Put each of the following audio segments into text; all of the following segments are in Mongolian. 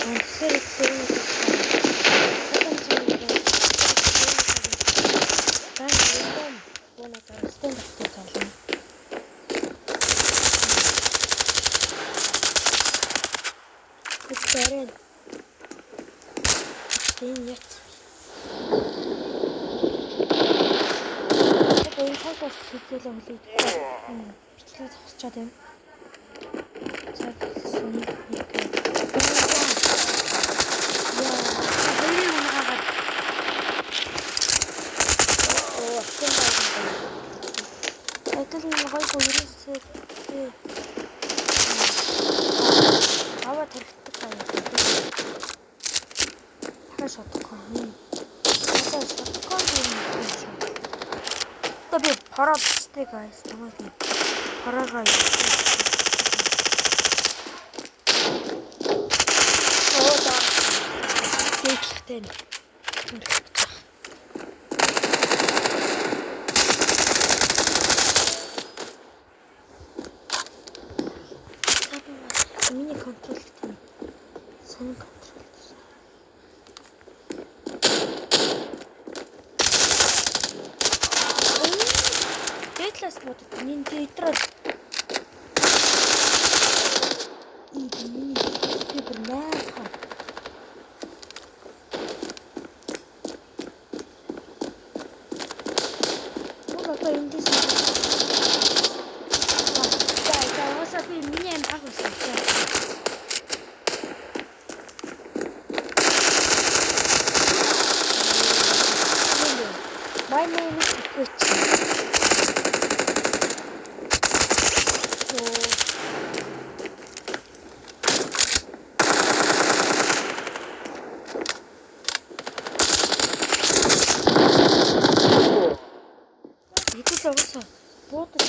Тэгэхээр тэр stand up дээр тоглоно. Барай. Энэ яц. Энэ цаг бас хийлээ хүлээд бичлэг зогсчоод байна. Цаг болсон нэг. Яа, хоёрын унаагаад. Оо, аттан байна. Адил нэг гоё ерөөсөө аваа тархдаг гай. Дахиад шотгон. Одоо шотгон юм шиг. Одоо би pro бичдэг guys. Тамайг pro-гоо. Оо да. Дээдлэхтэй нь. Миний контролтой. Сонин контрол. Дээдлээс бодод миний тэдрэл миний би бүр найрах. Мөн одоо эндээс за за уусаа би миний аим баг байсан. My name is Richie. Хэдүүлээ уусаа буудаж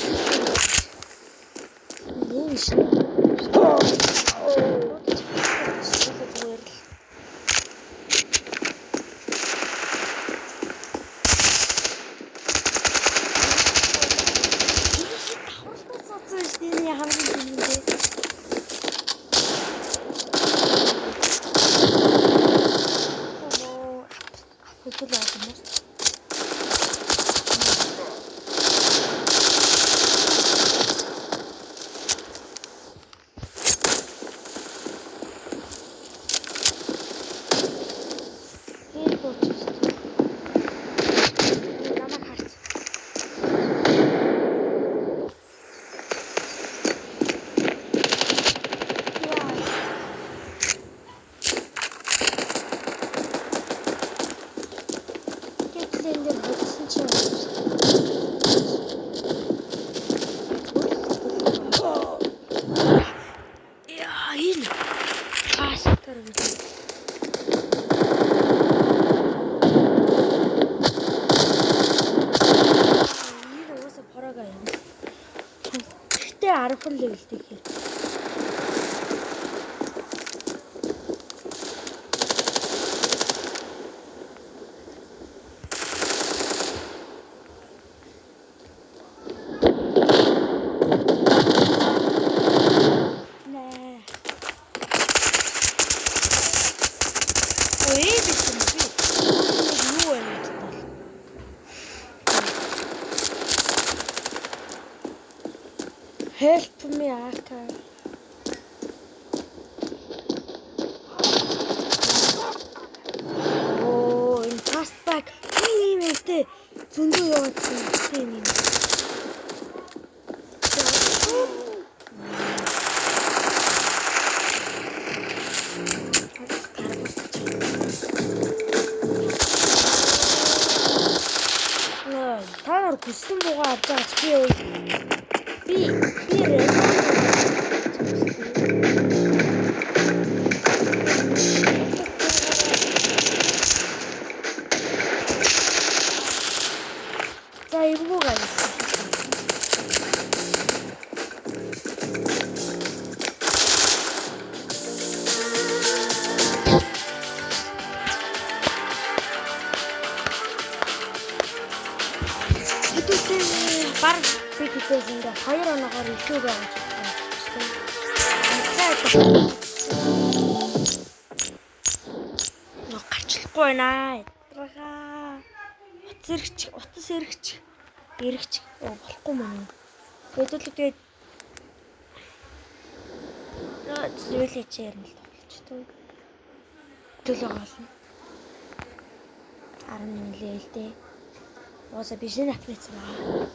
юм шиг. Буудаж зүгээр л. Давхарлаа суусан шүү дээ хамгийн тэмэндээ. Оо, хэдүүлээ авах юм уу? Хэл буучих. Намайг харц. Яа. Гэтэл энэ дээр hodсон чинь яа, энэ faster гэж. Энэ угаасаа pro-га юм. Гэхдээ 10 level тэй гэхээр. Нэ. Ой, биш юм би. Юу вэ гэдэг бол. Help me Aka. Оо, энэ fast back ийм юмтэй зөндөө яваадсан тийм юм. Та нар хүссэн буугаа авч байгаа ч би би би за эвгүй guys. Хэдүүлээ баг би тэдээс ингээ 2 оноогоор илүү байгаа ч байна. За. Болохгүй байна. Ядрага. Утас эргэж. Эргэж. Болохгүй мөн. Тэгээд тэгээд зүйлээ чи ярина л тоглолч тоо. Төлөө голно. 11 level дээ. Угаасаа биш нэ апнэц байгаа.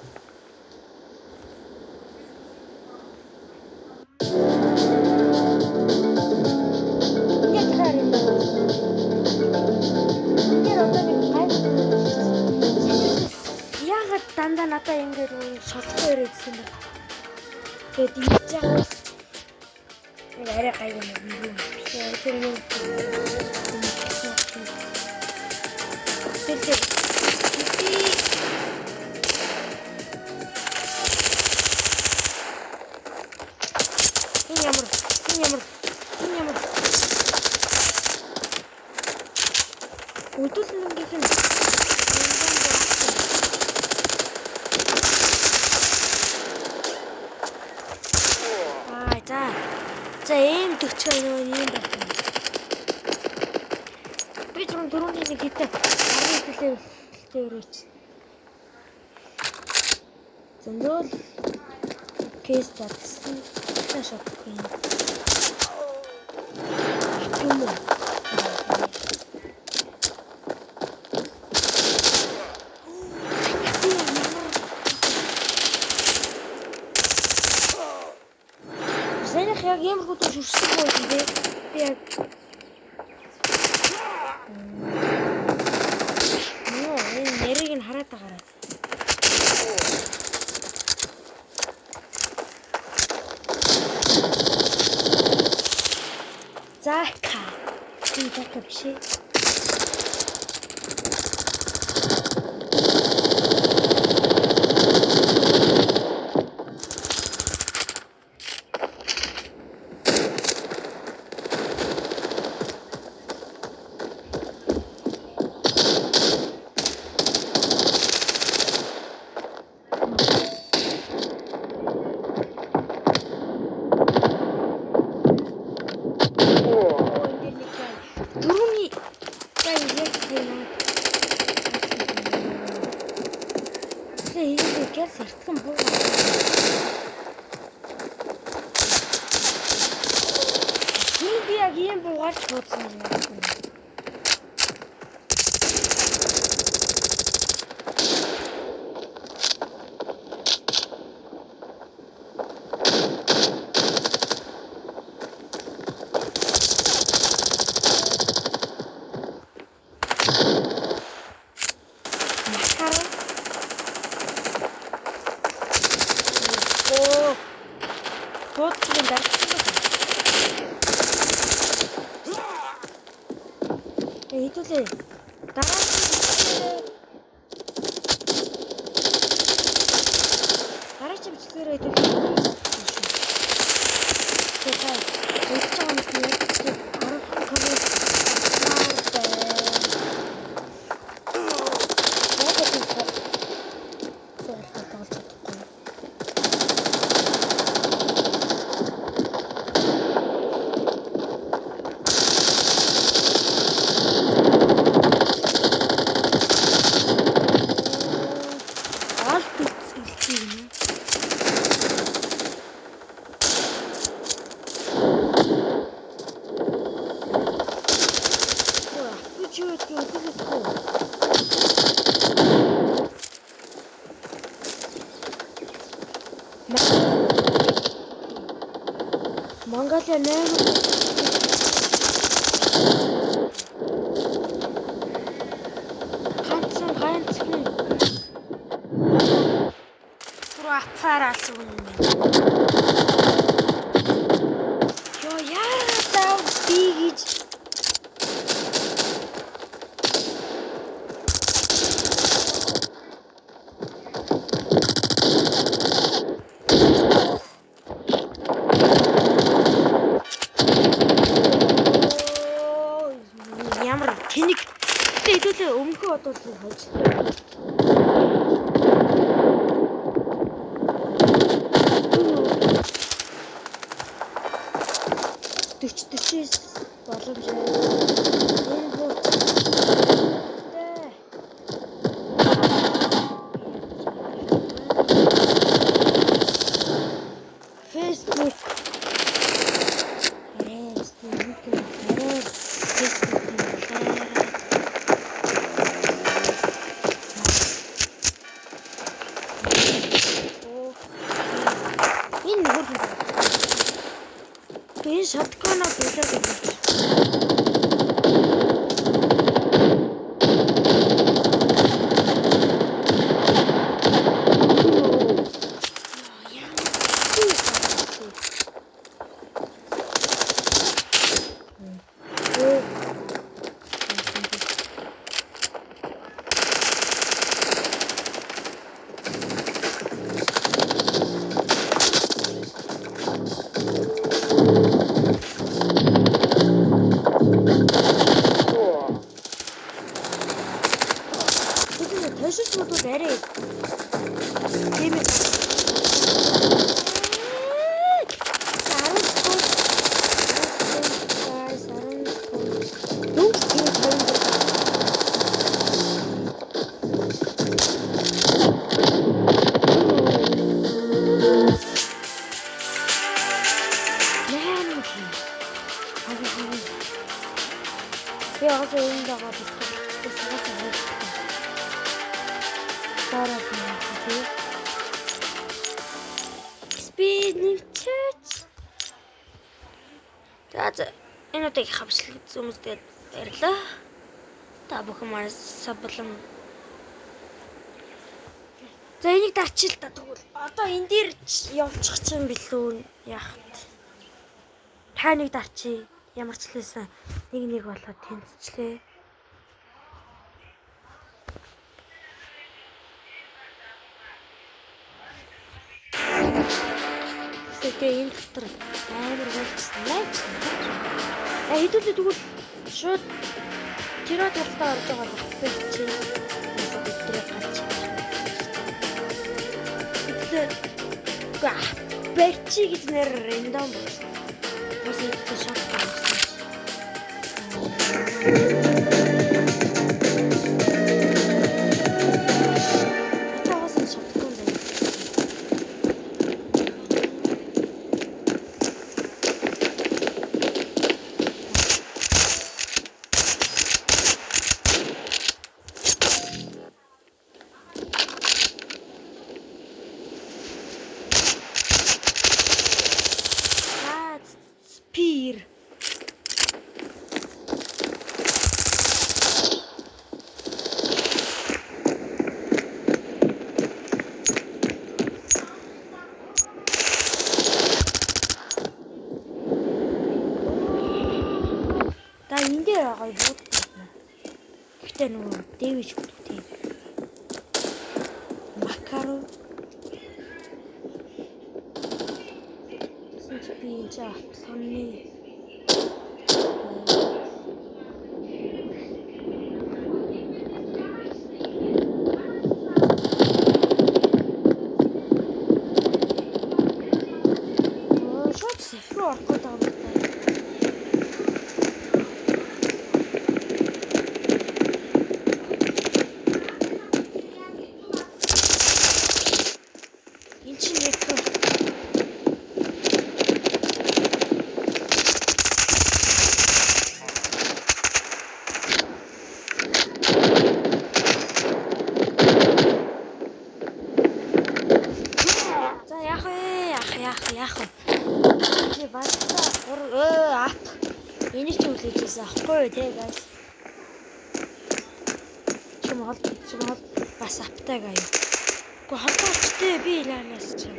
Ингээд харин. Ингээд одоо нэг гайхалтай болчихсон. Яагаад дандаа надаа ингээд шолтгоо ирээдсэн бэ? Тэгээд ингэж яагаад нэг арай гайгүй юм юм. Тэр юм. Тэр Энэ ямар? Энэ ямар? Энэ ямар? Өдөлнөнгийнх нь Аа за. За ийм 40 нөгөө ийм байх юм. Би зөвхөн дөрөвний нэг хэдэ 10 төлөвлөлтөй өрөөч. Зөндөл кейс задсан. Та шатахгүй юм. Юм уу? Саяных яг иймэрхүү төр шүршдэг байсан тий. Би яг Нөө энэ нэрийг нь хараад байгаарай. Зака. Энэ зака биш ээ. Энэ дээр нэг гай. Дөрөвний гай яг сая наад. Тэгээ хийгээд гяс эртгэн буугаа. Тэр би яг ийм буугаарч буудсан юм байна. Макар. Оо. Буудлын дарагдсан байна. Хэдүүлээ. Дараагийн бичлэгээрээ хэдүүлээ шүү. Тэгээ та үзэж байгаа хүмүүс нь яг ч 10 коммент авчмаар байна. Яагаад би цуглахад тоглож чадахгүй. Олд илчээ гинэ. Өө, апж юу гэдгийг үзүүлэхгүй. Монголиа 8 ганцхан ганцхан Түр апаар алсан юм байна. Йоо яагаад заав би гэж Ямар тэнэг. Гэтэ хэдүүлээ өмнөхөө бодвол хожлоо. 40 49 боломж. Энэ бууч. Shotgun арай Facebook юм. Энэ хөрхөн. Би shotgun-а билээ гэж. Тэгэхээр тойшилч модууд арай тийм ээ. 10 секунд. Guys, 10 секунд. Дүнг тийм 26. Нään. Хаа. Би одоо энэ дагаа бэлтгэх хэрэгтэй сагаас авах. Дараа нь тий. XP нэмчээч. За энэ удаагийн хавчлаг үзсэн хүмүүстээ баярлалаа. Та бүхэн маань sub болон за энийг дарчил та тэгвэл одоо энэ дээр явчих чинь билүү яах вэ? Та нэг дарчи. Ямар ч лээсэн нэг нэг болоод тэнцчлээ. Тэгээ энэ дотор амар болчихсон байж. А хэдүүлээ тэгвэл шууд тэрэ талдаа орж байгаа баггүй чи. Бас бидрээ гач. Хэдүүлээ барьчи гэж нэр рандом болсон. Бас хэдүүлээ шок болсон. Одоо бас шоктой юм байна. За спир. За энэ дээр гоё бууд байна. Гэхдээ нөгөө дэвэж гэдэг тийм. Макаро. Гэсэн чи би энэ чинь атланы шууд safe руу орох гэдэг юм байна. Энэ чинь яг за яах вэ? Яах вэ? Би багтаа 3 ап. Энийг чи хүлээж байсан аахгүй юу те guys. Чим хол бас аптай гаяа. Үгүй холбоо очтой би лалаас чи.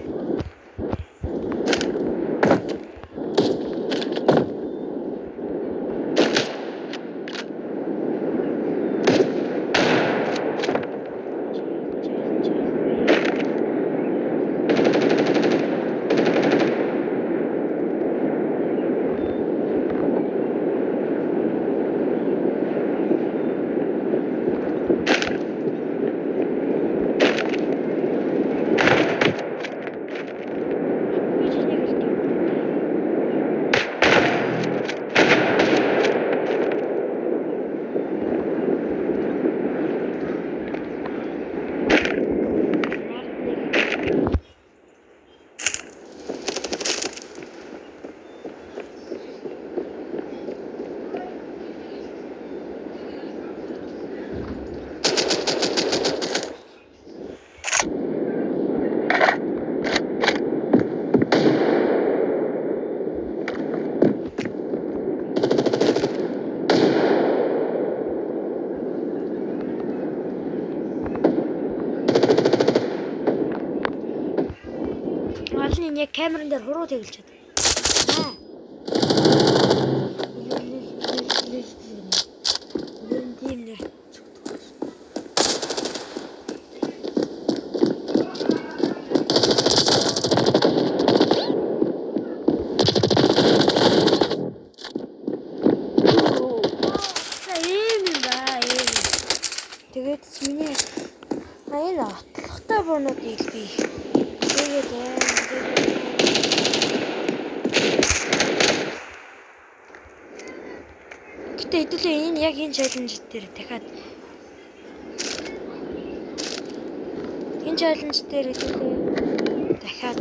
Энэ яг камерын дээр хуруу тэглэж чад. Аа. Нэр нь тийм нэр цогтгоо. За ийм юм ба ийм. Тэгээд ч миний энэ отлохтой буунуудыг би тэгээд Гэтэ хэдүүлээ энэ яг энэ challenge дээр дахиад энэ challenge дээр хэдүүлээ дахиад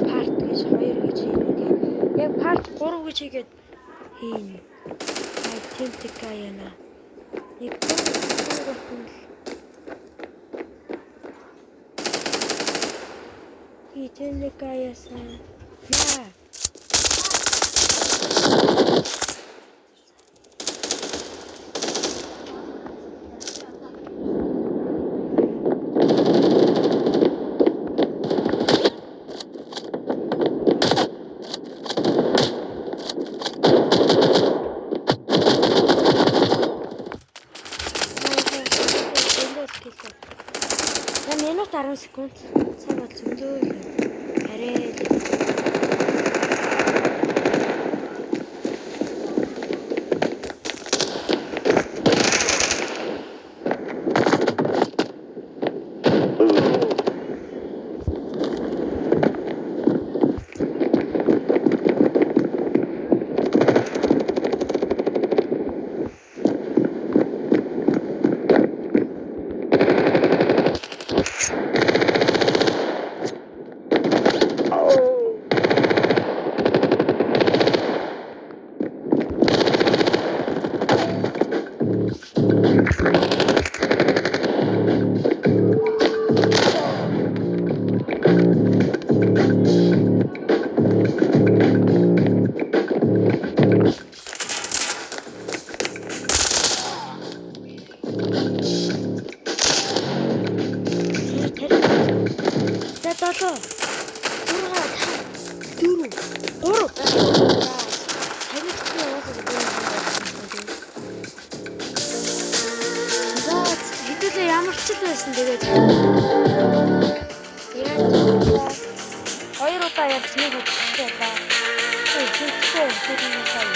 part гэж 2 гэж хийнэ. Тэгээд яг part 3 гэж хийгээд хийнэ. Authentic яана. Нэг гот нь л Authentic яасан. Яа. За минут 10 секунд. Цаг бол зөндөө л байна. Арай л. За 7 6 5 4 3. Санийхны уусаа би. За хэдүүлээ ямар ч л байсан тэгээд яаж хоёр удаа ярьж нэг удаа байлаа. Хэдүүлээ хэдүүлээ сая.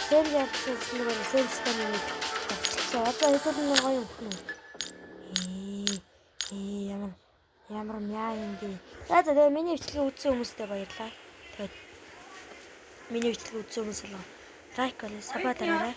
Сэн ярьсан нэг сэн системийг авчихсан. Одоо хэдүүлээ нэг гоё юм хнэ. Ямар мяа юм бэ? За тэгээ миний бичлэгийг үзсэн хүмүүстээ баярлалаа. Тэгээд миний бичлэгийг үзсэн хүмүүс л лайк болон sub дараарай.